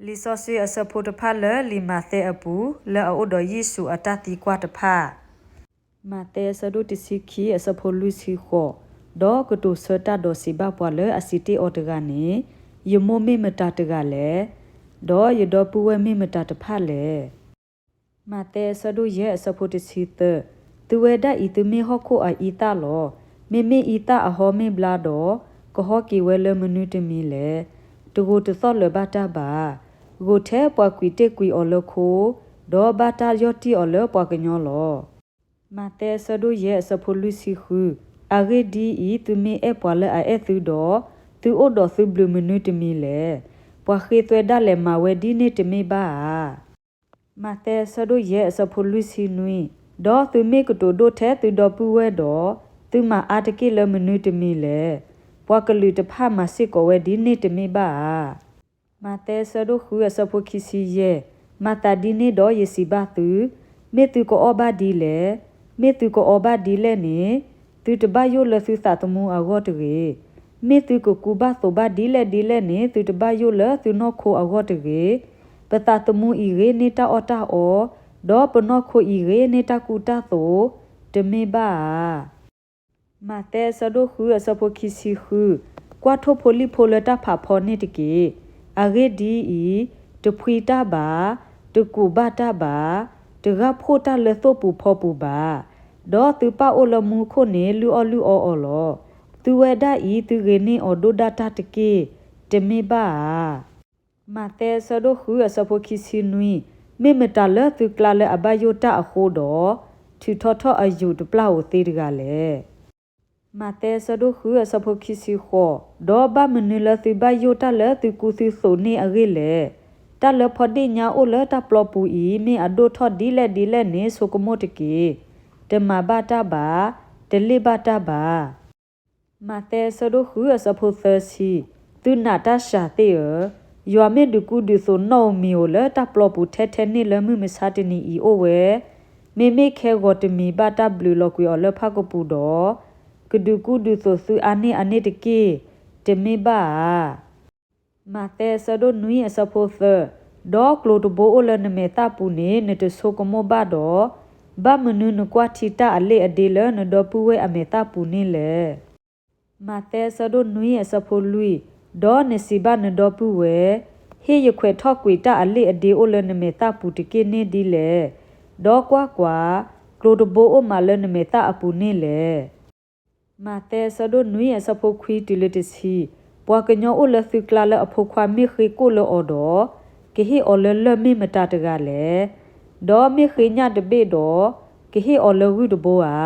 လံာ်စီဆှံအဆၢဖိတဖၣ်လၢလံာ်မးသဲအပူၤ လၢအအိၣ်ဒီးယ့ၣ်ၡူးအတၢ်သံကွၢ်တဖၣ်. မးသဲအဆၢဒိၣ်တဆံခံအဆၢဖိလွံၢ်ဆံဃိး, ဒီးကတိၤဆၢတၢ်ဒီးစံးဘၣ်ပှၤလၢအစံးတ့ၢ်အီၤတဂၤန့ၣ်, ယမိၢ်မ့ၢ်မတၤတဂၤလဲၣ်. ဒီးယဒီပုၢ်ဝဲၢ်မ့ၢ်မတၤတဖၣ်လဲၣ်. မးသဲအဆၢဒိၣ်ယဲၢ်အဆၢဖိတဆံသၢ, သုဝဲဒၣ်အံၤသုမ့ၢ်ဟီၣ်ခိၣ်အအံသၣ်လီၤ. မ့မ့ၢ်အံသၣ်အဟီမ့ၢ်ဘျါဒီး, ကဟီက့ၤဝဲလၢမနုၤတမံၤလဲၣ်. တဂိာ်တသီၣ်လၢၤဘၣ်တၢ်ဘၣ်. ဂိာ်ထဲပှၤကွံာ်တ့ၢ်ကွံာ်အီၤလၢခိ, ဒီးဘၣ်တၢ်ယီၢ်တံၢ်အီၤလၢပှၤကညီလီၤ. မးသဲအဆၢဒိၣ်ယဲၢ်အဆၢဖိလွံၢ်ဆံဃု, အဂ့ၢ်ဒ်အံၤ, သုမ့ၢ်အဲၣ်ပှၤလၢအအဲၣ်သုဒီး, သုအိၣ်ဒီးသုဘျုးမနုၤတမံၤလဲၣ်. ပှၤဃ့သွဲဒၣ်လဲာ်မၤဝဲဒ်န့ၣ်တမ့ၢ်ဘၣ်ဧါ. မးသဲအဆၢဒိၣ်ယဲၢ်အဆၢဖိလွံၢ်ဆံနွံ, ဒီးသုမ့ၢ်ကတိၤဒိၣ်ထဲသုဒီပုၢ်ဝဲၢ်ဒီး, သုမၤအါတက့ၢ်လၢမနုၤတမံၤလဲၣ်. ပှၤကလုာ်တဖၣ်မၤစ့ၢ်ကီးဝဲဒ်န့ၣ်တမ့ၢ်ဘၣ်ဧါ. မးသဲအဆၢဒိၣ်ဃုအဆၢဖိခံဆံယဲၢ်, မၤသးဒ်န့ၣ်ဒီးယစံးဘၣ်သု, မ့ၢ်သုကအီၣ်ဘၣ်ဒ်လဲၣ်. မ့ၢ်သုကအီဘၣ်ဒ်လဲၣ်န့ၣ်, သုတဘၣ်ယိၣ်လၢသုသးသမူအဂီၢ်တဂ့ၤ. မ့ၢ်သုကကူဘၣ်သိးဘၣ်ဒ်လဲၣ်ဒ်လဲၣ်န့ၣ်, သုတဘၣ်ယိၣ်လၢသုနီၢ်ခိအဂီၢ်တဂ့ၤ. ပသးသမူအံၤဂ့ၤန့ၢ်တၢ်အီၣ်တၢ်အီ, ဒီးပနီၢ်ခိအံၤဂ့ၤန့ၢ်တၢ်ကူတၢ်သိး, တမ့ၢ်ဘၣ်ဧါ. မးသဲအဆၢဒိၣ်ဃုအဆၢဖိခံဆံဃု, ကွၢ်ထိၣ်ဖိလံၣ်ဖိလၢတၢ်ဖးဖီန့ၣ်တက့ၢ်. အဂ့ၢ်ဒ်အံၤ, တဖှံတၢ်ဘၣ်, တကူးဘၣ်တၢ်ဘၣ်, တဂၢ်ဖှိၣ်တၢ်လၢသိၣ်ပူၤဖီပူၤဘၣ်. ဒီးသုပၢ်အိၣ်လၢမူခိၣ်န့ၣ် လုၢ်အီၣ်လုၢ်အီအီၤလီၤ. သုဝဲဒၣ်အံၤသုဂ့ၤန့ၢ်အီၤဒိၣ်ဒၣ်တၢ်တက့ၢ်, တမ့ၢ်ဘၣ်ဧါ. မးသဲအဆၢဒိၣ်ဃုအဆၢဖိခံဆံနွံ, မ့ၢ်မတၤလၢသုကျါလၢအဘၣ်ယိၣ်တၢ်အဃိဒီး, ထုးထီထီၣ်အယူာ်တပျၢ်ဧိၤသ့တဂၤလဲၣ်. မးသဲအဆၢဒိၣ်ဃုအဆၢဖိခံဆံဃိး, ဒီးဘၣ်မနုၤလၢသုဘၣ်ယိၣ်တၢ်လၢသုကူသုသိးန့ၣ်အဂ့ၢ်လဲၣ်. တၢ်လၢဖီဒ့ၣ်ညါအိၣ်လၢတၢ်ပျီပူၤအံၤ မ့ၢ်အဒိၣ်ထီၣ်ဒ်လဲၣ်ဒ်လဲၣ်န့ၣ် ဆိကမိၣ်တက့ၢ်. တမၤဘၣ်တၢ်ဘၣ်, တလ့ၣ်ဘၣ်တၢ်ဘၣ်. မးသဲအဆၢဒိၣ်ဃုအဆၢဖိသၢဆံ, သုနာ်တၢ်စှၤသ့ၣ်ဧၢ, ယွၤမ့ၢ်ဒုးကူဒုးသိးနီၣ်ဧိၤမံၤဧိၤလၢတၢ်ပျီပူၤထဲထဲန့ၣ်လၢမုၢ်မဆါတနံၤအံၤအိၣ်ဝဲ, မ့မ့ၢ်ခဲဂီၤတမံၤဘၣ်တၢ်ဘျုးလီၤကွံာ်အီၤလၢဖၣ်ကပူၤဒီး, ကဒုးကူဒုးသိးသုအါန့ၢ်အန့ၣ်တက့ၢ်, တမ့ၢ်ဘၣ်ဧါ. မးသဲအဆၢဒိၣ်နွံအဆၢဖိသၢ, ဒီးကျိၤတဘိအိၣ်လၢနမဲာ်သၣ်ပူၤန့ၣ် နတဆိကမိၣ်ဘၣ်ဒီး, ဘၣ်မနုၤနကွၢ်ထံတၢ်အလ့ၣ်အဒ့လၢနဒီပုၢ်ဝဲၢ်အမဲာ်သၣ်ပူၤန့ၣ်လဲၣ်. မးသဲအဆၢဒိၣ်နွံအဆၢဖိလွံၢ်, ဒီးနစံးဘၣ်နဒီပုၢ်ဝဲၢ်, ဟ့ၣ်ယခွဲးထီၣ်ကွံာ်တၢ်အလ့ၣ်အဒ့အိၣ်လၢနမဲာ်သၣ်ပူၤတက့ၢ်န့ၣ်ဒ်လဲၣ်. ဒီးကွၢ်ကွၢ်, ကျိၤတဘိအိၣ်မးလၢနမဲာ်သၣ်အပူၤန့ၣ်လဲၣ်. မးသဲအဆၢဒိၣ်နွံအဆၢဖိခွံတုၤလၢတဆံ, ပှၤကညီအိၣ်လၢသုကျါလၢအဖိခွါမ့ၢ်ဃ့ကိၣ်လၢအီၤဒီး, ကဟ့ၣ်အီၤလၢလၢၢ်မ့ၢ်မတၤတဂၤလဲၣ်. ဒီးမ့ၢ်ဃ့ညၣ်တဘ့ၣ်ဒီး, ကဟ့ၣ်အီၤလၢဂုၢ်တဘိဧါ.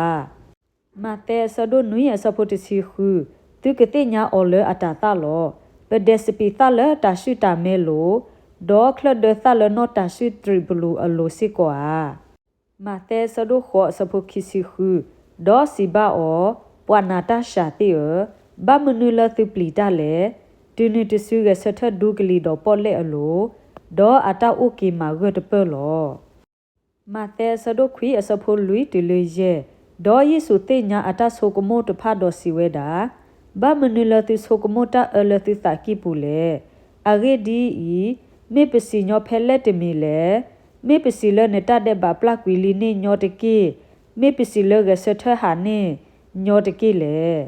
မးသဲအဆၢဒိၣ်နွံအဆၢဖိတဆံဃု, သုကသ့ၣ်ညါအီၤလၢအတၤသၣ်လီၤ. ပဒဲးစပံးသၣ်လၢတၤဆှုၣ်တၤမဲလိၤ, ဒီးချၢၣ်ဒၢသၣ်လၢနီၢ်တၤဆှုၣ်တြံးပလူၤအလိၤစ့ၢ်ကီးဧါ. မးသဲအဆၢဒိၣ်ဃိးအဆၢဖိခံဆံဃု, ဒီးစံးဘၣ်အီၤ, ပှၤနာ်တၢ်စှၤသ့ၣ်ဧၢ, ဘၣ်မနုၤလၢသုပျံၤတၢ်လဲၣ်. တုၤနုၤတစုဂဲၤဆၢထၢၣ်ဒူကလံၤဒီးပီၣ်လဲၣ်အလိၤ, ဒီးအတၢ်အိၣ်က့ၤမးဂၢၢ်တပၢၢ်လီၤ. မးသဲအဆၢဒိၣ်ခွံအဆၢဖိလွံၢ်တုၤလၢယဲၢ်, ဒီးယ့ၣ်ၡူးသ့ၣ်ညါအတၢ်ဆိကမိၣ်တဖၣ်ဒီးစံးဝဲဒၣ်, ဘၣ်မနုၤလၢသုဆိကမိၣ်တၢ်အၢလၢသုသးကံၢ်ပူၤလဲၣ်. အဂ့ၢ်ဒ်အံၤ, မ့ၢ်ပစံးညီဖဲလဲၣ်တမံၤလဲၣ်. မ့ၢ်ပစံးလၢနတၢ်ဒဲးဘးပျၢ်ကွံာ်လံန့ၣ်ညီတက့ၢ်. မ့ၢ်ပစံးလၢဂဲၤဆၢထၢၣ်ဟးန့ၣ်ညီတက့ၢ်လဲၣ်.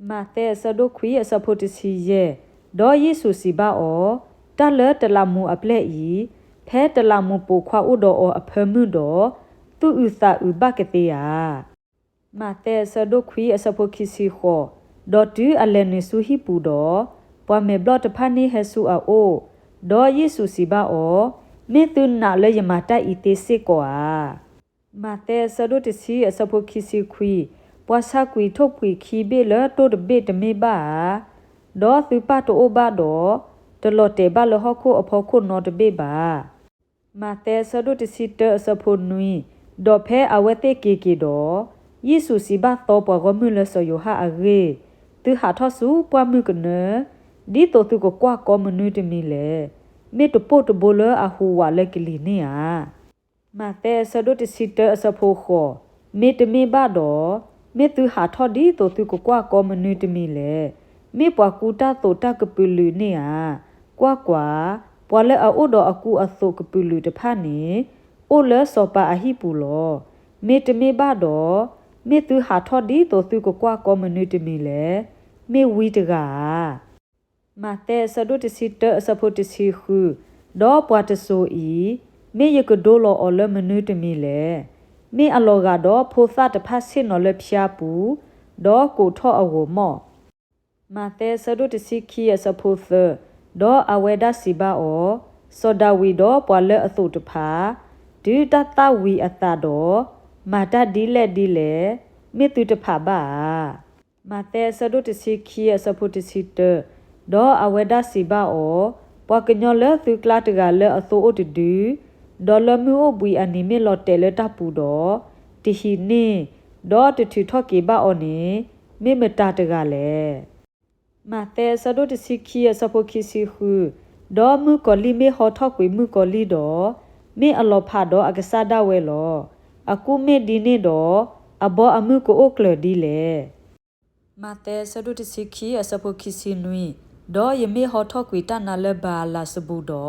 မးသဲအဆၢဒိၣ်ခွံအဆၢဖိတဆံယဲၢ်, ဒီးယ့ၣ်ၡူးစံးဘၣ်အီၤ, တၢ်လၢတလးမူးအပျဲၢ်အံၤ, ဖဲတလးမူးပိာ်ခွါအိၣ်ဒီးအီၤအဖၢမုၢ်ဒီး, သူၣ်အုးသးအုးဘၣ်ကသ့ဧါ. မးသဲအဆၢဒိၣ်ခွံအဆၢဖိခံဆံဃိး, ဒီးတုၤအလဲၤနုာ်ဆူဟံၣ်ပူၤဒီး, ပှၤမဲာ်ဘျီၣ်တဖၣ်န့ၣ်ဟဲဆူအအိၣ်, ဒီးယ့ၣ်ၡူးစံးဘၣ်အီၤ, မ့ၢ်သုနာ်လၢယမၤတၢ်အံၤသ့စ့ၢ်ကီးဧါ. မးသဲအဆၢဒိၣ်တဆံအဆၢဖိခံဆံခွံ, ပှၤဆါကွံာ်ထိၣ်ဖှံးခံဘ့ၣ်လၢတိၢ်တဘ့ၣ်တမ့ၢ်ဘၣ်ဧါ. ဒီးသုပၢ်တအိၣ်ဘၣ်ဒီး, တလီၤတဲာ်ဘၣ်လၢဟီၣ်ခိၣ်အဖီခိၣ်နီတဘ့ၣ်ဘၣ်. မးသဲအဆၢဒိၣ်တဆံတၢအဆၢဖိနွံ, ဒီးဖဲအဝဲသ့ၣ်က့ၤက့ၤဒီး, ယ့ၣ်ၡူးစံးဘၣ်သီပှၤဂီၢ်မုၢ်လၢစီၤယိၤဟၣ်အဂ့ၢ်, သုဟးထီၣ်ဆူပှၢ်မုၢ်ကနၢ, ဒ်သိးသုကကွၢ်ကီမနုၤတမံၤလဲၣ်. မ့ၢ်တပိၢ်တဘိလၢအဟူးဝးလၢကလံၤန့ၣ်ဧါ. မးသဲအဆၢဒိၣ်တဆံတၢအဆၢဖိဃိး, မ့တမ့ၢ်ဘၣ်ဒီး, မ့ၢ်သုဟးထီၣ်ဒ်သိးသုကကွၢ်ကီမနုၤတမံၤလဲၣ်. မ့ၢ်ပှၤကူတၢ်သိးတၢ်ကပုာ်လုာ်န့ၣ်ဧါ. ကွၢ်ကွၢ်, ပှၤလၢအအိၣ်ဒီးအကူအသိးကပုာ်လုာ်တဖၣ်န့ၣ် အိၣ်လၢစီၤပၤအဟံၣ်ပူၤလီၤ. မ့တမ့ၢ်ဘၣ်ဒီး, မ့ၢ်သုဟးထီၣ်ဒ်သိးသုကကွၢ်ကီမနုၤတမံၤလဲၣ်. မ့ၢ်ဝံတဂၤဧါ. မးသဲအဆၢဒိၣ်တဆံတၢ အဆၢဖိတဆံဃု, ဒီးပှၤတစိၤအံၤ, မ့ၢ်ယကဒိလီၤအီၤလၢမနုၤတမံၤလဲၣ်. မ့ၢ်အလီၤဂာ်ဒီးဖိသၣ်တဖၣ်ဆ့ၣ်နီၤလၢဖၠါပူၤ, ဒီးကိးထီၣ်အဂီၤမီၣ်. မးသဲအဆၢဒိၣ်တဆံခံ အဆၢဖိသၢ, ဒီးအဝဲဒၣ်စံးဘၣ်အီၤ, စီၤဒၤဝံးဒီးပှၤလၢအသိးတဖၣ်, တုၤတၢ်သၣ်ဝံၤအသးဒီး, မၤတၢ်ဒ်လဲၣ်ဒ်လဲၣ်, မ့ၢ်သုတဖးဘၣ်ဧါ. မးသဲအဆၢဒိၣ်တဆံခံ အဆၢဖိတဆံတၢ, ဒီးအဝဲဒၣ်စံးဘၣ်အီၤ, ပှၤကညီလၢသုကျါတဂၤလၢအသိအိၣ်တဒု, ဒီးလၢမုၢ်အိၣ်ဘှံးအနံၤမ့ၢ်လီၤတဲာ်လၢတၢ်ပူၤဒီး, တဟံးန့ၢ်, ဒီးတထုးထီၣ်က့ၤဘၣ်အီၤန့ၣ်, မ့ၢ်မတၤတဂၤလဲၣ်. မးသဲအဆၢဒိၣ်တဆံခံ အဆၢဖိခံဆံဃု, ဒီးမုၣ်ကီၤလံၢ်မ့ၢ်ဟီထီၣ်ကွံာ်မုၣ်ကီၤလံၢ်ဒီး, မ့ၢ်အလီၤဖးဒီးအကစၢ်ဒၣ်ဝဲလီၤ. အကူၣ်မ့ၢ်ဒ်န့ၣ်ဒီး, အဘီအမုၢ်ကအိၣ်ကျၢၤဒ်လဲၣ်. မးသဲအဆၢဒိၣ်တဆံခံ အဆၢဖိခံဆံနွံ, ဒီးယမ့ၢ်ဟီထီၣ်ကွံာ်တၢ်နါလၢဘၤအလးစဘူၤ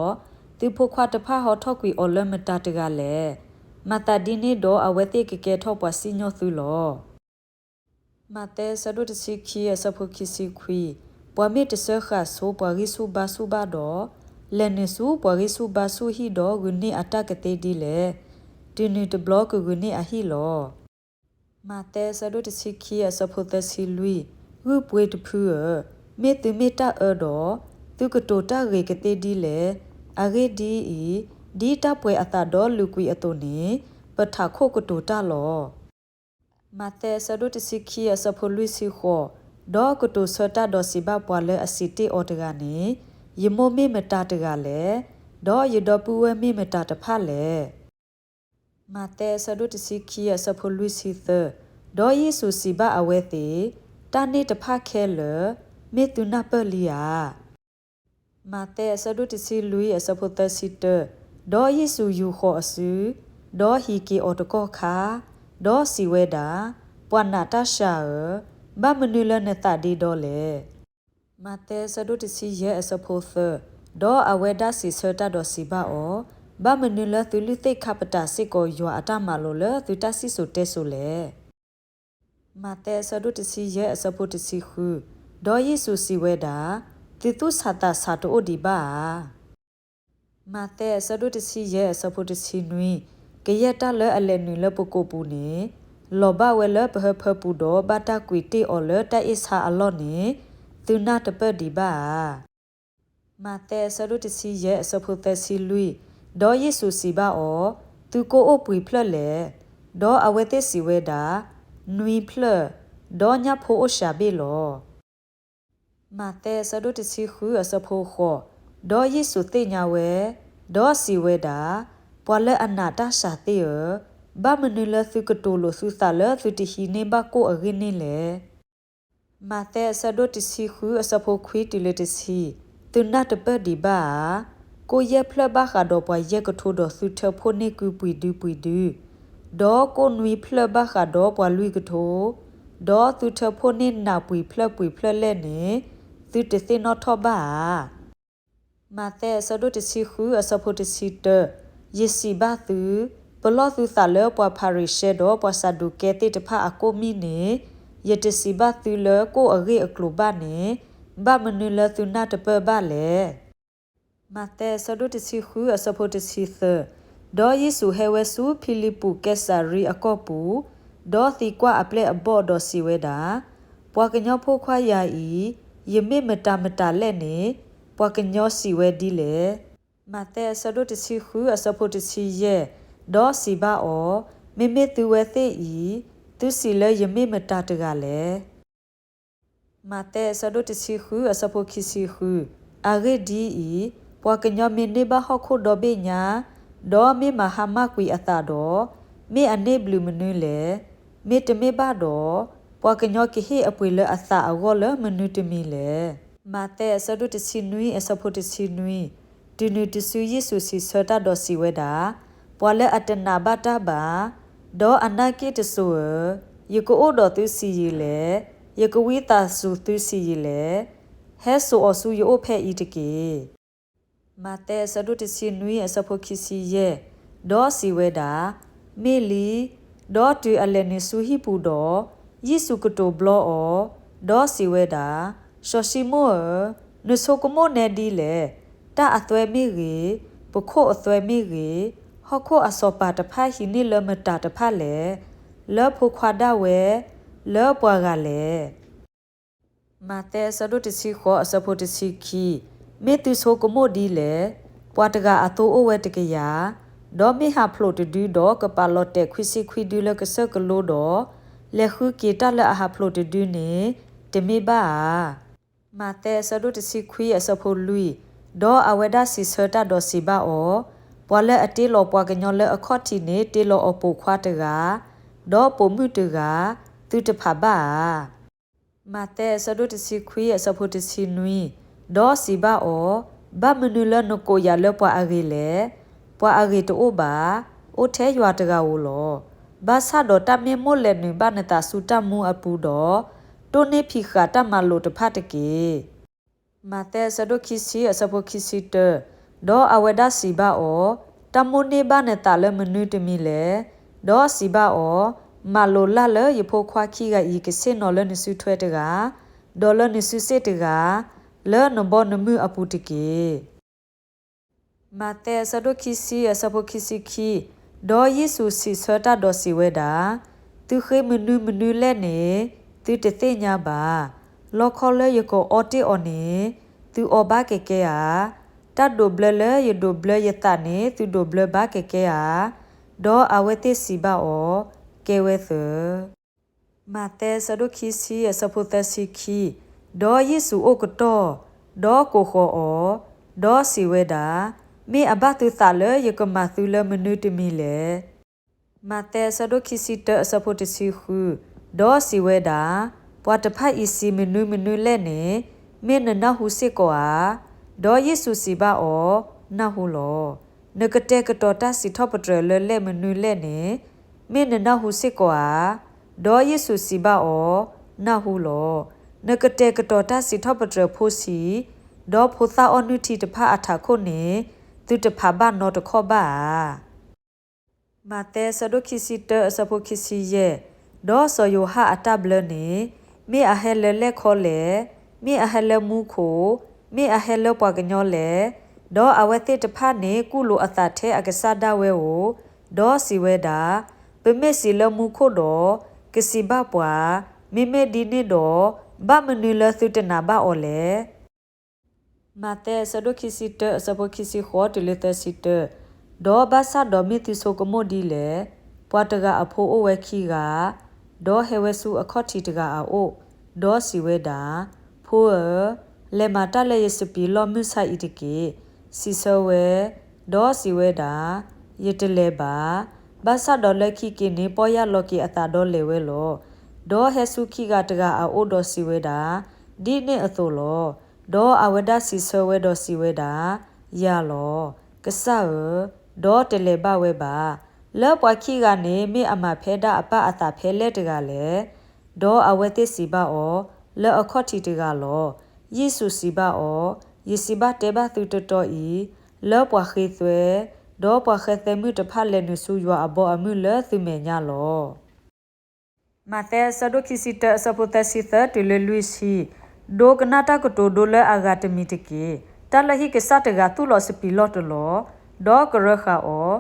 ဒီး, သုဖိခွါတဖၣ်ဟီထီၣ်ကွံာ်အီၤလၢမတၤတဂၤလဲၣ်. မၤသးဒ်န့ၣ်ဒီးအဝဲသ့ၣ်ကကဲထီၣ်ပှၤစံၣ်ညီၣ်သုလီၤ. မးသဲအဆၢဒိၣ်တဆံခံ အဆၢဖိခံဆံခွံ, ပှၤမ့ၢ်တဆှၢဃာ်ဆိပှၤဂံၢ်ဆူၣ်ဘါဆူၣ်ဘၣ်ဒီး, လဲၤနုာ်ဆူပှၤဂံၢ်ဆူၣ်ဘါဆူၣ်ဟံၣ်ဒီးဂုာ်န့ၢ်အတၢ်ကသ့ဒ်လဲၣ်. တုၤနုၤတဘျီကဂုာ်န့ၢ်အဟံၣ်လီၤ. မးသဲအဆၢဒိၣ်တဆံခံ အဆၢဖိသၢဆံလွံၢ်, ဂုၢ်ပှ့ၤတဖုဧၢ, မ့ၢ်သုမ့ၢ်တၢ်အၢဒီး, သုကတိၤတၢ်ဂ့ၤကသ့ဒ်လဲၣ်. အဂ့ၢ်ဒ်အံၤ, ဒ်တၢ်ပှဲၤအသးဒီးလုာ်ကွံာ်အသိးန့ၣ်, ပထးခိၣ်ကတိၤတၢ်လီၤ. မးသဲအဆၢဒိၣ်တဆံခံ အဆၢဖိလွံၢ်ဆံဃိး, ဒီးကတိၤဆၢတၢ်ဒီးစံးဘၣ်ပှၤလၢအစံးတ့ၢ်အီၤတဂၤန့ၣ်, ယမိၢ်မ့ၢ်မတၤတဂၤလဲၣ်. ဒီးယဒီပုၢ်ဝဲၢ်မ့ၢ်မတၤတဖၣ်လဲၣ်. မးသဲအဆၢဒိၣ်တဆံခံ အဆၢဖိလွံၢ်ဆံသၢ, ဒီးယ့ၣ်ၡူးစံးဘၣ်အဝဲသ့ၣ်, တၢ်န့ၣ်တဖၣ်ခဲလၢာ်, မ့ၢ်သုနၢ်ပၢၢ်လံဧါ. မးသဲအဆၢဒိၣ်တဆံလွံၢ် အဆၢဖိသၢဆံတၢ, ဒီးယ့ၣ်ၡူးယူာ်ဃီၤအစု, ဒီးဟံးက့ၤအီၤတကီၢ်ခါ, ဒီးစံးဝဲဒၣ်, ပှၤနာ်တၢ်စှၤဧၢ, ဘၣ်မနုၤလၢနသးဒ့ဒီလဲၣ်. မးသဲအဆၢဒိၣ်တဆံယဲၢ် အဆၢဖိသၢ, ဒီးအဝဲဒၣ်စံးဆၢတၢ်ဒီးစံးဘၣ်အီၤ, ဘၣ်မနုၤလၢသုလုၢ်သ့ၣ်ခါပတာ်စ့ၢ်ကီးယွၤအတၢ်မၤလိာ်လၢသုတၢ်စံၣ်စိၤတဲစိၤလဲၣ်. မးသဲအဆၢဒိၣ်တဆံယဲၢ် အဆၢဖိတဆံဃု, ဒီးယ့ၣ်ၡူးစံးဝဲဒၣ်, သုသူၣ်ဆးသးဆးတအိၣ်ဒံးဘၣ်ဧါ. မးသဲအဆၢဒိၣ်တဆံယဲၢ် အဆၢဖိတဆံနွံ, ကယဲၢ်တၢ်လၢအလဲၤနုာ်လၢပကိာ်ပူၤန့ၣ်, လီၤဘၣ်ဝဲလၢပဟၢဖၢပူၤဒီးဘၣ်တၢ်ကွံာ်တ့ၢ်အီၤလၢတၢ်အ့ၣ်ဆါအလီၢ်န့ၣ်, သုနၢ်တပၢၢ်ဒံးဘၣ်ဧါ. မးသဲအဆၢဒိၣ်တဆံယဲၢ် အဆၢဖိသၢဆံလွံၢ်, ဒီးယ့ၣ်ၡူးစံးဘၣ်အီၤ, သုကိၢ်အိၣ်ပှံၤဖျၢၣ်လဲၣ်. ဒီးအဝဲသ့ၣ်စံးဝဲဒၣ်, နွံဖျၢၣ်, ဒီးညၣ်ဖိအိၣ်စှၤဘ့ၣ်လီၤ. မးသဲအဆၢဒိၣ်တဆံဃု အဆၢဖိဃိး, ဒီးယ့ၣ်ၡူးသ့ၣ်ညါဝဲ, ဒီးစံးဝဲဒၣ်, ပှၤလၢအနာ်တၢ်စှၤသ့ၣ်ဧၢ, ဘၣ်မနုၤလၢသုကတိၤလိာ်သုသးလၢသုတဟံးန့ၢ်ဘၣ်ကိၢ်အဂ့ၢ်န့ၣ်လဲၣ်. မးသဲအဆၢဒိၣ်တဆံဃု အဆၢဖိခွံတုၤလၢတဆံ, သုနၢ်တပၢၢ်ဒံးဘၣ်ဧါ. ကိၢ်ယဲၢ်ဖျၢၣ်ဘၣ်ဃးဒီးပှၤယဲၢ်ကထိဒီးသုထၢဖှိၣ်န့ၢ်ကုပှံၤဒုပှံၤဒု, ဒီးကိၢ်နွံဖျၢၣ်ဘၣ်ဃးဒီးပှၤလွံၢ်ကထိ, ဒီးသုထၢဖှိၣ်န့ၢ်နးပှံၤဖျၢၣ်ပှံၤဖျၢၣ်လဲၣ်န့ၣ်, သုတသ့ၣ်နီၣ်ထီၣ်ဘၣ်ဧါ. မးသဲအဆၢဒိၣ်တဆံဃု အဆၢဖိတဆံတၢ, ယစံးဘၣ်သု, ပလီၢ်သုသးလၢပှၤဖၤရံၤၡဲဒီးပှၤစၤဒူးကဲသ့ၣ်တဖၣ်အကိၣ်မံၣ်န့ၣ်, ယတစံးဘၣ်သုလၢကိၢ်အဂ့ၢ်အကျိၤဘၣ်န့ၣ်, ဘၣ်မနုၤလၢသုနၢ်တပၢၢ်ဘၣ်လဲၣ်. မးသဲအဆၢဒိၣ်တဆံဃု အဆၢဖိတဆံသၢ, ဒီးယ့ၣ်ၡူးဟဲဝဲဆူဖံလံးပူးကဲစၤရံအကီၢ်ပူၤ, ဒီးသံကွၢ်အပျဲၢ်အဘီၣ်ဒီးစံးဝဲဒၣ်, ပှၤကညီဖိခွါယၤအံၤ, ယမ့ၢ်မတၤမတၤလဲၣ်န့ၣ်, ပှၤကညီစံးဝဲဒ်လဲၣ်. မးသဲအဆၢဒိၣ်တဆံဃု အဆၢဖိတဆံယဲၢ်, ဒီးစံးဘၣ်အီၤ, မ့မ့ၢ်သုဝဲသ့ၣ်အံၤ, သုစံးလၢယမ့ၢ်မတၤတဂၤလဲၣ်. မးသဲအဆၢဒိၣ်တဆံဃု အဆၢဖိခံဆံဃု, အဂ့ၢ်ဒ်အံၤ, ပှၤကညီမ့ၢ်န့ၢ်ဘၣ်ဟီၣ်ခိၣ်ဒီဘ့ၣ်ညါ, ဒီးမ့ၢ်မၤဟါမၢ်ကွံာ်အသးဒီး, မ့ၢ်အန့ၢ်ဘျုးမနုၤလဲၣ်. မ့တမ့ၢ်ဘၣ်ဒီး, ပှၤကညီကဟ့ၣ်အပှ့ၤလၢအသးအဂီၢ်လၢမနုၤတမံၤလဲၣ်. မးသဲအဆၢဒိၣ်တဆံနွံ အဆၢဖိတဆံနွံ, တုၤနုၤတစုယ့ၣ်ၡူးစံးဆၢတၢ်ဒီးစံးဝဲဒၣ်, ပှၤလၢအတနာ်ဘၣ်တၢ်ဘၣ်, ဒီးအနၢ်က့ၣ်တစိၤဧၢ, ယကအိၣ်ဒီးသုဆံးယံာ်လဲၣ်, ယကဝံသးစူၤသုဆံးယံာ်လဲၣ်, ဟဲစိာ်အီၤဆူယအိၣ်ဖဲအံၤတက့ၢ်. မးသဲအဆၢဒိၣ်တဆံနွံအဆၢဖိခံဆံယဲၢ်, ဒီးစံးဝဲဒၣ်, မ့ၢ်လံ. ဒီးတုၤအလဲၤနုာ်ဆူဟံၣ်ပူၤဒီး, ယ့ၣ်ၡူးကတိၤဘျီအီၤ, ဒီးစံးဝဲဒၣ်, စီၤၡံမိၣ်ဧၢ, နဆိကမိၣ်နဲဒ်လဲၣ်. တၢ်အသွဲမ့ၢ်ဂ့ၤ, ပခိၣ်အသွဲမ့ၢ်ဂ့ၤ, ဟီၣ်ခိၣ်အစီၤပၤတဖၣ်ဟံးန့ၢ်လၢမတၤတဖၣ်လဲၣ်. လၢဖိခွါဒၣ်ဝဲ, လၢပှၤဂၤလဲၣ်. မးသဲအဆၢဒိၣ်တဆံဃိးအဆၢဖိတဆံခံ, မ့ၢ်သုဆိကမိၣ်ဒ်လဲၣ်. ပှၤတဂၤအသိအိၣ်ဝဲတကယၤ, ဒီးမ့ၢ်ဟးဖျိးတဒုဒီး ကပာ်လီၤတဲာ်ခွံဆံခွံဒုလၢကစၢၢ်ကလိဒီး, လဲၤဃုက့ၤတၢ်လၢအဟးဖျိးတဒုန့ၣ်, တမ့ၢ်ဘၣ်ဧါ. မးသဲအဆၢဒိၣ်တဆံခွံအဆၢဖိလွံၢ်, ဒီးအဝဲဒၣ်စံးဆၢတၢ်ဒီးစံးဘၣ်အီၤ, ပှၤလၢအတ့လီၤပှၤကညီလၢအခီၣ်ထံးန့ၣ် တ့လီၤအီၤပိာ်ခွါတဂၤ, ဒီးပိာ်မုၣ်တဂၤ, သုတဖးဘၣ်ဧါ. မးသဲအဆၢဒိၣ်တဆံခွံအဆၢဖိတဆံနွံ, ဒီးစံးဘၣ်အီၤ, ဘၣ်မနုၤလၢနကိးယၤလၢပှၤအဂ့ၤလဲၣ်. ပှၤအဂ့ၤတအိၣ်ဘၣ်, အိၣ်ထဲယွၤတဂၤဧိၤလီၤ. ဘၣ်ဆၣ်ဒီးတၢ်မ့ၢ်မိၣ်လဲၤနုာ်ဘၣ်နသးဆူတၢ်မူအပူၤဒီး, တိၢ်န့ၢ်ဖံးဃာ်တၢ်မၤလိာ်တဖၣ်တက့ၢ်. မးသဲအဆၢဒိၣ်ခံဆံအဆၢဖိခံဆံတၢ, ဒီးအဝဲဒၣ်စံးဘၣ်အီၤ, တၢ်မိၣ်န့ၢ်ဘၣ်နသးလၢမနုၤတမံၤလဲၣ်. ဒီးစံးဘၣ်အီၤ, မၤလိာ်လၢ်လၢယဖိခွါခံဂၤအံၤကဆ့ၣ်နီၤလၢနစုထွဲတဂၤ, ဒီးလၢနစုစ့ၣ်တဂၤ, လၢနဘီနမုၢ်အပူၤတက့ၢ်. မးသဲအဆၢဒိၣ်ခံဆံအဆၢဖိခံဆံခံ, ဒီးယ့ၣ်ၡူးစံးဆၢတၢ်ဒီးစံးဝဲဒၣ်, သုဃ့မနုၤမနုၤလဲၣ်န့ၣ်, သုတသ့ၣ်ညါဘၣ်. လီခီလၢယကအီတ့ၢ်အီၤန့ၣ်, သုအီဘၣ်ကဲကဲဧါ. တၢ်ဒိးဘျၢလၢယဒိးဘျၢယသးန့ၣ် သုဒိးဘျၢဘၣ်ကဲကဲဧါ. ဒီးအဝဲသ့ၣ်စံးဘၣ်အီၤ, ကဲဝဲသၢ. မးသဲအဆၢဒိၣ်ခံဆံအဆၢဖိသၢဆံခံ, ဒီးယ့ၣ်ၡူးအိၣ်ကတီၢ်, ဒီးကိးဃီၤအီၤ, ဒီးစံးဝဲဒၣ်, မ့ၢ်အဘၣ်သုသးလၢယကမၤသုလၢမနုၤတမံၤလဲၣ်. မးသဲအဆၢဒိၣ်ခံဆံတၢအဆၢဖိတဆံဃု, ဒီးစံးဝဲဒၣ်, ပှၤတဖၣ်အံၤစံးမနုၤမနုၤလဲၣ်န့ၣ်, မ့ၢ်နနၢ်ဟူစ့ၢ်ကီးဧါ. ဒီးယ့ၣ်ၡူးစံးဘၣ်အီၤ, နၢ်ဟူလီၤ. နကတဲာ်ကတီၤတၢ်စံးထီၣ်ပတြၢၤလၢလဲၣ်မနုၤလဲၣ်န့ၣ်, မ့ၢ်နနၢ်ဟူစ့ၢ်ကီးဧါ. ဒီးယ့ၣ်ၡူးစံးဘၣ်အီၤ, နၢ်ဟူလီၤ. နကတဲာ်ကတီၤတၢ်စံးထီၣ်ပတြၢၤဖိဆံး, ဒီးဖိသၣ်အီၣ်နုၢ်ထံတဖၣ်အထးခိၣ်န့ၣ်, သုတဖးဘၣ်နီတခီၣ်ဘၣ်ဧါ. မးသဲအဆၢဒိၣ်ခံဆံတၢအဆၢဖိခံဆံယဲၢ်, ဒီးစီၤယိၤဟၣ်အတၢ်ဘျၢန့ၣ်, မ့ၢ်အဟဲလၢလဲၣ်ခီလဲၣ်, မ့ၢ်အဟဲလၢမူခိၣ်, မ့ၢ်အဟဲလၢပှၤကညီလဲၣ်. ဒီးအဝဲသ့ၣ်တဖၣ်န့ၣ် ကူၣ်လိာ်အသးထဲအကစၢ်ဒၣ်ဝဲဧိၤ, ဒီးစံးဝဲဒၣ်, ပမ့ၢ်စံးလၢမူခိၣ်ဒီး, ကစံးဘၣ်ပှၤ, မ့မ့ၢ်ဒ်န့ၣ်ဒီး, ဘၣ်မနုၤလၢသုတနာ်ဘၣ်အီၤလဲၣ်. မးသဲအဆၢဒိၣ်ခံဆံတၢအဆၢဖိခံဆံဃိးတုၤလၢသၢဆံတၢ, ဒီးဘၣ်ဆၣ်ဒီးမ့ၢ်သုဆိကမိၣ်ဒ်လဲၣ်. ပှၤတဂၤအဖိအိၣ်ဝဲခံဂၤ, ဒီးဟဲဝဲဆူအခီၣ်ထံးတဂၤအအိၣ်, ဒီးစံးဝဲဒၣ်, ဖိဧၢ, လဲၤမၤတၢ်လၢယစပံးလီၢ်မုၢ်ဆါအံၤတက့ၢ်. စံးဆၢဝဲ, ဒီးစံးဝဲဒၣ်, ယတလဲၤဘၣ်. ဘၣ်ဆၣ်ဒီးလၢခံက့ၤန့ၣ် ပီၢ်ယၢ်လီၤက့ၤအသးဒီးလဲၤဝဲလီၤ. ဒီးဟဲဆူခံဂၤတဂၤအအိၣ်ဒီးစံးဝဲဒၣ်, ဒ်န့ၣ်အသိးလီၤ. ဒီးအဝဲဒၣ်စံးဆၢဝဲဒီးစံးဝဲဒၣ်, ယၤလီၤ, ကစၢ်ဧၢ, ဒီးတလဲၤဘၣ်ဝဲဘၣ်. လၢပှၤခံဂၤန့ၣ် မ့ၢ်အမၤဖဲဒၣ်အပၢ်အသးဖဲလဲၣ်တဂၤလဲၣ်. ဒီးအဝဲသ့ၣ်စံးဘၣ်အီၤ, လၢအခီၣ်ထံးတဂၤလီၤ. ယ့ၣ်ၡူးစံးဘၣ်အီၤ, ယစံးဘၣ်တဲဘၣ်သုတတီၤအံၤ, လၢပှၤဃ့သွဲ, ဒီးပှၤဃဲသွဲမုၣ်တဖၣ်လဲၤနုာ်ဆူယွၤအဘီအမုၢ်လၢသုမဲာ်ညါလီၤ. မးသဲအဆၢဒိၣ်ခံဆံတၢအဆၢဖိသၢဆံသၢတုၤလၢလွံၢ်ဆံ, ဒိကနၣ်တၢ်ကတိၤဒိလၢအဂၤတမံၤတက့ၢ်. တၢ်လၢဟံၣ်ကစၢ်တဂၤသူၣ်လီၤစပံးလီၢ်တလီၢ်, ဒီးကရၢဃာ်အီၤ,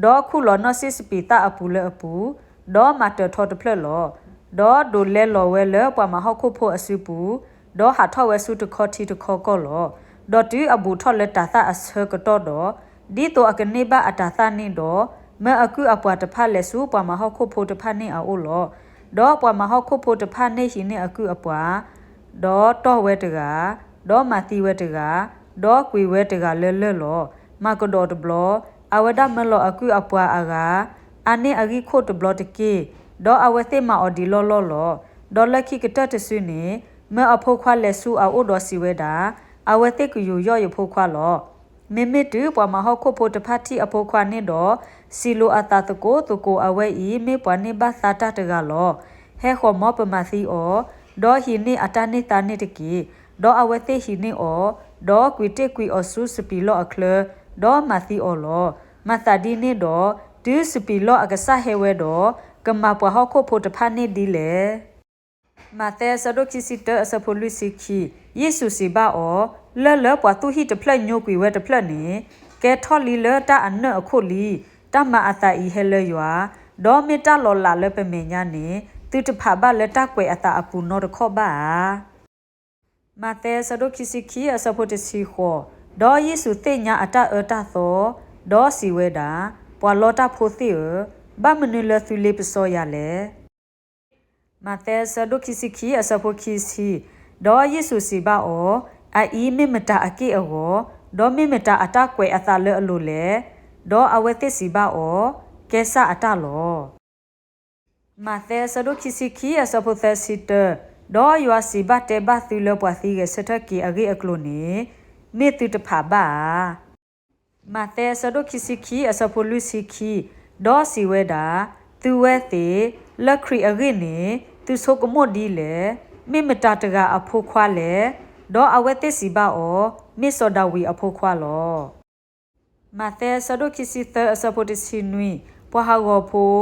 ဒီးခူၣ်လီၤနီၣ်စံၣ်စပံးသၣ်အပူၤလၢအပူၤ, ဒီးမၤတၢၤထီတဖျၢၣ်လီၤ. ဒီးဒိးလဲလီၤဝဲလၢပှၤမၤဟီၣ်ခိၣ်ဖိအစုပူၤ, ဒီးဟးထီၣ်ဝဲဆူတခီထံတခီကီၢ်လီၤ. ဒီးတုၤအဘူးထီၣ်လၢတၤသၣ်အဆၢကတီၢ်ဒီး, ဒ်သိးအကန့ၢ်ဘၣ်အတၤသၣ်န့ၣ်ဒီး, မၢအကုၢ်အပှၤတဖၣ်လဲၤဆူပှၤမၤဟီၣ်ခိၣ်ဖိတဖၣ်န့ၣ်အအိၣ်လီၤ. ဒီးပှၤမၤဟီၣ်ခိၣ်ဖိတဖၣ်န့ၣ်ဟံးန့ၢ်အကုၢ်အပှၤ, ဒီးတီၢ်ဝဲတဂၤ, ဒီးမၤသံဝဲတဂၤ, ဒီးကွံာ်ဝဲတဂၤလၢလၢၢ်လီၤ. မၤကဒီးတဘျီ, အဝဲဒၣ်မၢလီၤအကုၢ်အပှၤအဂၤ, အါန့ၢ်အဂံၢ်ခိၣ်တဘျီတက့ၢ်. ဒီးအဝဲသ့ၣ်မၤအီၤဒံးလီၢ်လီၢ်လီၤ. ဒီးလၢခံကတၢၢ်တစုန့ၣ်, မၢအဖိခွါလဲၤဆူအအိၣ်ဒီးစံးဝဲဒၣ်, အဝဲသ့ၣ်ကယူးယီၣ်ယဖိခွါလီၤ. မ့မ့ၢ်တုၤပှၤမၤဟီၣ်ခိၣ်ဖိတဖၣ်ထံၣ်အဖိခွါန့ၣ်ဒီး, စံးလိာ်အသးသကိးသကိးအဝဲအံၤ မ့ၢ်ပှၤန့ၢ်ဘၣ်သါတၢ်တဂၤလီၤ. ဟဲဃီၤမ်ပမၤသံအီၤ, ဒီးဟံးန့ၢ်အတၢ်န့ၢ်သါန့ၣ်တက့ၢ်. ဒီးအဝဲသ့ၣ်ဟံးန့ၢ်အီၤ, ဒီးကွံာ်တ့ၢ်ကွံာ်အီၤဆူစပံးလီၢ်အချၢ, ဒီးမၤသံအီၤလီၤ. မၤသးဒ်န့ၣ်ဒီး, တုၤစပံးလီၢ်အကစၢ်ဟဲဝဲဒီး, ကမၤပှၤဟီၣ်ခိၣ်ဖိတဖၣ်န့ၣ်ဒ်လဲၣ်. မးသဲအဆၢဒိၣ်ခံဆံတၢ အဆၢဖိလွံၢ်ဆံခံ, ယ့ၣ်ၡူးစံးဘၣ်အီၤ, လၢၢ်လၢပှၤသူၣ်ဟံၣ်တဖျၢၣ်ညိကွံာ်ဝဲတဖျၢၣ်န့ၣ်, ကဲထီၣ်လံလၢတၢ်အနၢၣ်အခိၣ်လံ. တၢ်မၤအသးအံၤဟဲလၢယွၤ, ဒီးမ့ၢ်တၢ်လီၤလးလၢပမဲာ်ညါန့ၣ်, သုတဖးဘၣ်လၢတၢ်ကွဲးအသးအပူၤနီတခီၣ်ဘၣ်ဧါ. မးသဲအဆၢဒိၣ်ခံဆံခံ အဆၢဖိတဆံဃိး, ဒီးယ့ၣ်ၡူးသ့ၣ်ညါအတၢ်အၢတၢ်သီ, ဒီးစံးဝဲဒၣ်, ပှၤလီတၢ်ဖိသ့ၣ်ဧၢ, ဘၣ်မနုၤလၢသုလ့ပစီယၤလဲၣ်. မးသဲအဆၢဒိၣ်ခံဆံခံ အဆၢဖိခံဆံ, ဒီးယ့ၣ်ၡူးစံးဘၣ်အီၤ, အအံၤမ့ၢ်မတၤအက့ၢ်အဂီၤ, ဒီးမ့ၢ်မတၤအတၢ်ကွဲးအသးလၢအလိၤလဲၣ်. ဒီးအဝဲသ့ၣ်စံးဘၣ်အီၤ, ကဲစၢ်အတၢ်လီၤ. မးသဲအဆၢဒိၣ်ခံဆံခံ အဆၢဖိသၢဆံတၢ, ဒီးယွၤစံးဘၣ်တဲဘၣ်သုလၢပှၤသံဂဲၤဆၢထၢၣ်က့ၤအဂ့ၢ်အကျိၤန့ၣ်, မ့ၢ်သုတဖးဘၣ်ဧါ. မးသဲအဆၢဒိၣ်ခံဆံခံ အဆၢဖိလွံၢ်ဆံခံ, ဒီးစံးဝဲဒၣ်, သုဝဲသ့ၣ်, လၢခရံာ်အဂ့ၢ်န့ၣ်, သုဆိကမိၣ်ဒ်လဲၣ်. မ့ၢ်မတၤတဂၤအဖိခွါလဲၣ်. ဒီးအဝဲသ့ၣ်စံးဘၣ်အီၤ, မ့ၢ်စီၤဒၤဝံးအဖိခွါလီၤ. မးသဲအဆၢဒိၣ်ခံဆံသၢ အဆၢဖိတဆံနွံ, ပှၤဟးဂီၤဖိ,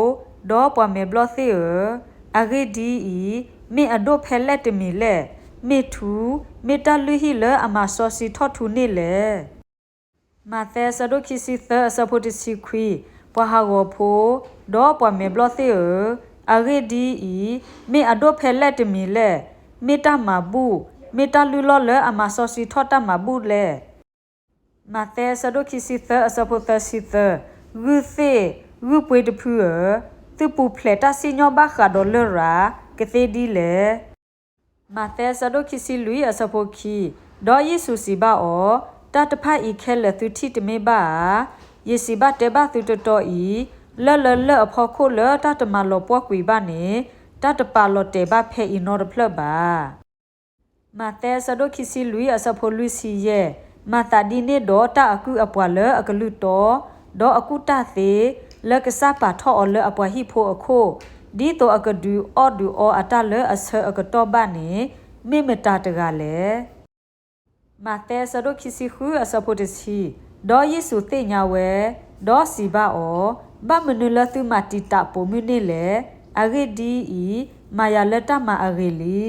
ဒီးပှၤမဲာ်ဘျီၣ်သ့ၣ်ဧၢ, အဂ့ၢ်ဒ်အံၤ, မ့ၢ်အဒိၣ်ဖဲလဲၣ်တမံၤလဲၣ်. မ့ၢ်ထူ, မ့ၢ်တၢ်လုၢ်ဟံၣ်လၢအမၤစီဆှံထီၣ်ထူန့ၣ်လဲၣ်. မးသဲအဆၢဒိၣ်ခံဆံသၢ အဆၢဖိတဆံခွံ, ပှၤဟးဂီၤဖိ, ဒီးပှၤမဲာ်ဘျီၣ်သ့ၣ်ဧၢ, အဂ့ၢ်ဒ်အံၤ, မ့ၢ်အဒိၣ်ဖဲလဲၣ်တမံၤလဲၣ်. မ့ၢ်တၢ်မၤဘူၣ်, မ့ၢ်တၢ်လုၢ်လီၢ်လၢအမၤစီဆှံထီၣ်တၢ်မၤဘူၣ်လဲၣ်. မးသဲအဆၢဒိၣ်ခံဆံသၢ အဆၢဖိသၢဆံသၢ, ဂုၢ်သ့ၣ်, ဂုၢ်ပှ့ၤတဖုဧၢ, သုပူၤဖျဲးတၢ်စံၣ်ညီၣ်ဘၣ်ဃးဒီးလရာ်, ကသ့ဒ်လဲၣ်. မးသဲအဆၢဒိၣ်ခံဆံလွံၢ် အဆၢဖိခံ, ဒီးယ့ၣ်ၡူးစံးဘၣ်အီၤ, တၢ်တဖၣ်အံၤခဲလၢာ်သုထံၣ်တမ့ၢ်ဘၣ်ဧါ. ယစံးဘၣ်တဲဘၣ်သုတီတီအံၤ, လၢၢ်လၢလၢၢ်အဖီခိၣ်လၢတၢ်တမၤလီၤပှီၢ်ကွံာ်ဘၣ်န့ၣ်, တၢ်တပာ်လီၤတဲာ်ဘၣ်ဖဲအံၤနီတဖျၢၣ်ဘၣ်. မးသဲအဆၢဒိၣ်ခံဆံလွံၢ် အဆၢဖိလွံၢ်ဆံယဲၢ်, မၤသးဒ်န့ၣ်ဒီးတၢ်အကုၢ်အပှၤလၢအကလုၢ်တီ, ဒီးအကူၣ်တၢ်သ့, လၢကစၢ်ပာ်ထီၣ်အီၤလၢအပှၤဟံၣ်ဖိအခိၣ်, ဒ်သိးအကဒုးအီၣ်ဒုးအီအတၢ်လၢအဆၢအကတီၢ်ဘၣ်န့ၣ်, မ့ၢ်မတၤတဂၤလဲၣ်. မးသဲအဆၢဒိၣ်ခံဆံဃု အဆၢဖိတဆံ, ဒီးယ့ၣ်ၡူးသ့ၣ်ညါဝဲ, ဒီးစံးဘၣ်အီၤ, ဘၣ်မနုၤလၢသုမၤတံာ်တာ်ပိာ်မုၣ်န့ၣ်လဲၣ်. အဂ့ၢ်ဒ်အံၤ, မၤယၤလၢတၢ်မၤအဂ့ၤလံ.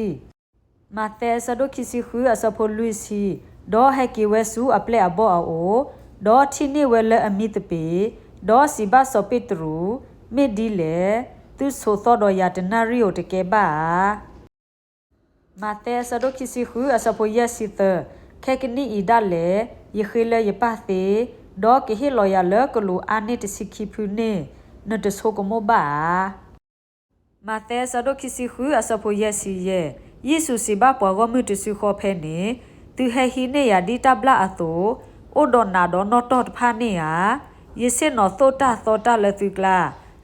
မးသဲအဆၢဒိၣ်ခံဆံဃု အဆၢဖိလွံၢ်ဆံ, ဒီးဟဲက့ၤဝဲဆူအပျဲၢ်အဘီၣ်အအိၣ်, ဒီးထံၣ်န့ၢ်ဝဲလၢအမံသပ့ၤ, ဒီးစံးဘၣ်စီၤပ့းတရူး, မ့ၢ်ဒ်လဲၣ်, သုဆိးသီဒီးယၤတနၣ်ရံၣ်ဧိၤတကဲဘၣ်ဧါ. မးသဲအဆၢဒိၣ်ခံဆံဃု အဆၢဖိယဲၢ်ဆံသၢ, ခဲကနံၣ်အံၤဒၣ်လဲာ်, ယဃ့လၢယပၢ်သ့, ဒီးကဟ့ၣ်လီၤယၤလၢကလူးအါန့ၢ်တဆံခံဖုန့ၣ်, နတဆိကမိၣ်ဘၣ်ဧါ. မးသဲအဆၢဒိၣ်ခံဆံဃု အဆၢဖိယဲၢ်ဆံယဲၢ်, ယ့ၣ်ၡူးစံးဘၣ်ပှၤဂီၢ်မုၢ်တစုဃီဖဲန့ၣ်, သုဟဲဟံးန့ၢ်ယၤဒ်တၢ်ဘျၣ်အသိး, အိၣ်ဒီးနးဒီးနီၣ်တီၢ်တဖၣ်န့ၣ်ဧါ. ယဆ့ၣ်နီၤသိၣ်တၢ်သီတၢ်လၢသုကျါ,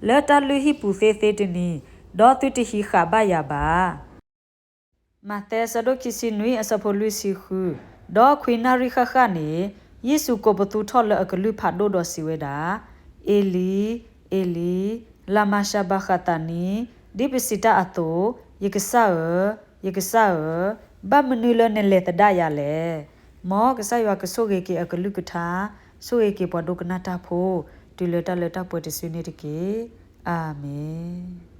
လၢတၢ်လုၢ်ဟံၣ်ပူၤသ့သ့တနံၤ, ဒီးသုတဟံးဃာ်ဘၣ်ယၤဘၣ်. မးသဲအဆၢဒိၣ်ခံဆံနွံ အဆၢဖိလွံၢ်ဆံဃု, ဒီးခွံနၣ်ရံၣ်ဃၣ်ဃၣ်န့ၣ်, ယ့ၣ်ၡူးကိးပသူထီၣ်လၢအကလုၢ်ဖးဒိၣ်ဒီးစံးဝဲဒၣ်, အ့လံ, အ့လံ, လၤမၤၡးဘၤဃးသးနံ, ဒ်ပစံးတၢ်အသိး, ယကစၢ်ဧၢ, ယကစၢ်ဧၢ, ဘၣ်မနုၤလၢနလဲၤသဒၣ်ယၤလဲၣ်. မ်ကစၢ်ယွၤကဆိၣ်ဂ့ၤက့ၤအကလုၢ်ကထါ, ဆိၣ်ဂ့ၤက့ၤပှၤဒိကနၣ်တၢ်ဖိ, တုၤလၢတၢ်လၢတၢ်ပှဲၤတစုန့ၣ်တက့ၢ်. အၤမ့ၣ်.